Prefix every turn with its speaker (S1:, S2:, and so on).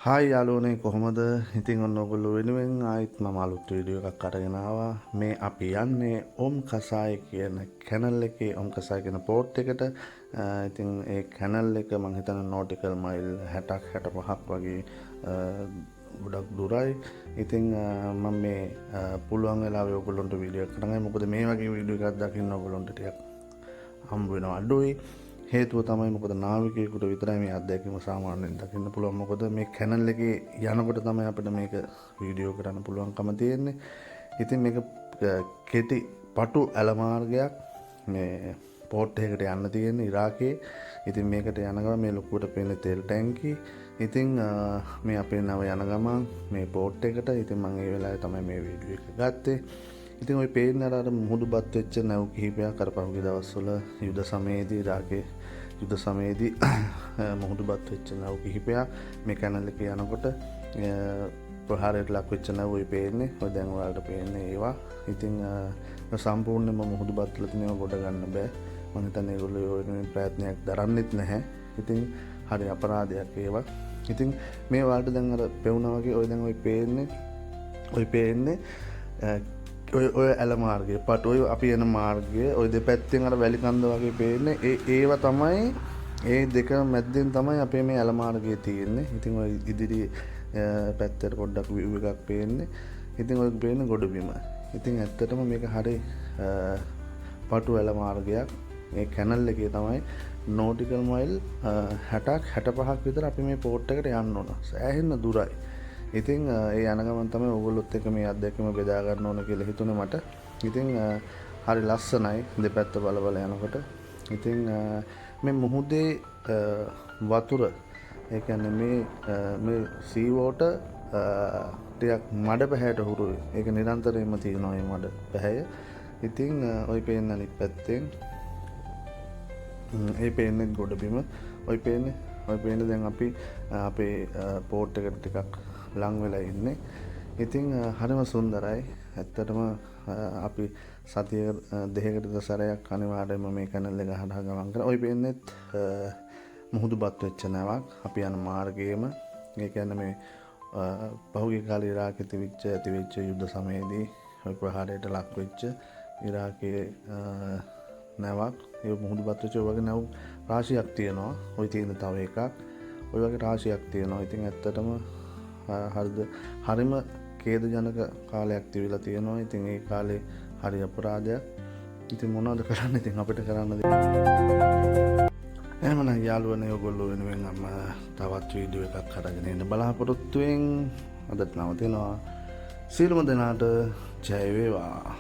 S1: Hi යාළුවනේ, කොහොමද? ඉතින් ඔන්න ඔයගොල්ලෝ වෙනුවෙන් ආයෙත් මම අලුත් වීඩියෝ එකක් අරගෙන ආවා. මේ අපි යන්නේ ඔම් කසායි කියන කැනල් එකේ, ඔම් කසායි කියන පෝට් එකට. ඉතින් ඒ කැනල් එක මං හිතන්නේ නෝටිකල් මයිල් 60ක් 65ක් වගේ ගොඩක් දුරයි. ඉතින් මම මේ පුළුවන් වෙලාවේ ඔයගොල්ලන්ට වීඩියෝ එකක් කරන් ආවා. මොකද මේ වගේ වීඩියෝ එකක් දකින්න ඔයගොල්ලන්ට ටිකක් හම්බ වෙනවා අඩුයි. හේතුව තමයි මොකද නාවිකයෙකුට විතරයි මේ අත්දැකීම සාමාන්‍යයෙන් දකින්න පුළුවන්. මොකද මේ කැනල් එකේ යනකොට තමයි අපිට මේක වීඩියෝ කරන්න පුළුවන්කම තියෙන්නේ. ඉතින් මේක කෙටි පටු ඇල මාර්ගයක් මේ පෝට් එකකට යන්න තියෙන්නේ ඉරාකේ. ඉතින් මේකට යන ගමන් මේ ලොකුවට පේන තෙල් ටැංකි. ඉතින් මේ අපේ නව යන ගමන් මේ පෝට් එකට. ඉතින් මම ඒ වෙලාවේ තමයි මේ වීඩියෝ එක ගත්තේ. ඉතින් ඔය පේන්න අර අර මුහුදුබත් වෙච්ච නැව් කිහිපයක් අර පහුගිය දවස්වල යුද සමයේදී, ඉරාකේ යුද සමයේදී මුහුදුබත් වෙච්ච නැව් කිහිපයක් මේ කැනල් එකේ යනකොට ප්‍රහාරයට ලක් වෙච්ච නැව් ඔය පේන්නේ. ඔය දැන් ඔයාලට පේන්නේ ඒවා. ඉතින් සම්පූර්ණයෙන්ම මුහුදුබත් වෙලා තියෙන ඒවා ගොඩ ගන්න බෑ. මං හිතන්නේ ඒගොල්ලෝ ඒ වෙනුවෙන් ප්‍රයත්නයක් දරන්නෙත් නැහැ. ඉතින් හරි අපරාධයක් ඒවා. ඉතින් මේ ඔයාලට දැන් අර පෙවුනා වගේ ඔය දැන් ඔය පේන්නේ ඔය ඔය ඇල මාර්ගය පට ඔය අපි යන මාර්ගය ඔය දෙපැත්තෙන් අර වැලි කන්ද වගේ පේන්නේ. ඒ ඒවා තමයි, ඒ දෙක මැද්දෙන් තමයි අපේ මේ ඇල මාර්ගය තියෙන්නේ. ඉතින් ඔය ඉදිරි පැත්තට පොඩ්ඩක් විව් එකක් පේන්නේ. ඉතින් ඔය පේන්නේ ගොඩබිම. ඉතින් ඇත්තටම මේක හරි පටු ඇල මාර්ගයක්. මේ කැනල් එකේ තමයි නෝටිකල් මයිල් 60ක් 65ක් විතර අපි මේ පෝට් එකට යන්න ඕන. සෑහෙන්න දුරයි. ඉතින් ඒ යන ගමන් තමයි ඔයගොල්ලොත් එක්ක මේ අත්දැකීම බෙදා ගන්න ඕන කියලා හිතුනේ මට. ඉතින් හරි ලස්සනයි දෙපැත්ත බල බල යනකොට. ඉතින් මේ මුහුදේ වතුර, ඒ කියන්නේ මේ මේ සී වෝටර් ටිකක් මඩ පැහැයට හුරුයි. ඒක නිරන්තරයෙන්ම තියෙනවා මේ මඩ පැහැය. ඉතින් ඔය පේන අනිත් පැත්තෙන් ඒ පේන්නේ ගොඩබිම. ඔය පේන්නේ දැන් අපි අපේ පෝට් එකට ටිකක් ලං වෙලා ඉන්නේ. ඉතින් හරිම සුන්දරයි. ඇත්තටම අපි සතිය 2කට සැරයක් අනිවාර්යයෙන්ම මේ කැනල් එක හරහා ගමන් කරා. ඔය පේන්නේත් මුහුදුබත් වෙච්ච නැවක් අපි යන මාර්ගයේම. ඒ කියන්නේ මේ පහුගිය කාලේ ඉරාකේ තිබිච්ච ඇතිවෙච්ච යුද්ධ සමයේදී ඔය ප්‍රහාරයට ලක් වෙච්ච ඉරාකයේ නැවක්. ඒ මුහුදුබත් වෙච්ච ඔය වගේ නැව් රාශියක් තියෙනවා. ඔය තියෙන තව එකක්. ඔය වගේ රාශියක් තියෙනවා. ඉතින් ඇත්තටම හරිද හරිම ඛේදජනක කාලයක් තිබිලා තියෙනවා. ඉතින් ඒ කාලේ හරි අපරාධයක්. ඉතින් මොනවද කරන්න, ඉතින් අපිට කරන්න දෙයක්. එහෙමනම් යාළුවනේ, ඔයගොල්ලෝ වෙනුවෙන් මම තවත් වීඩියෝ එකක් අරගෙන එන්න බලාපොරොත්තු වෙන් අදට නවතිනවා. සියලුම දෙනාට ජය වේවා.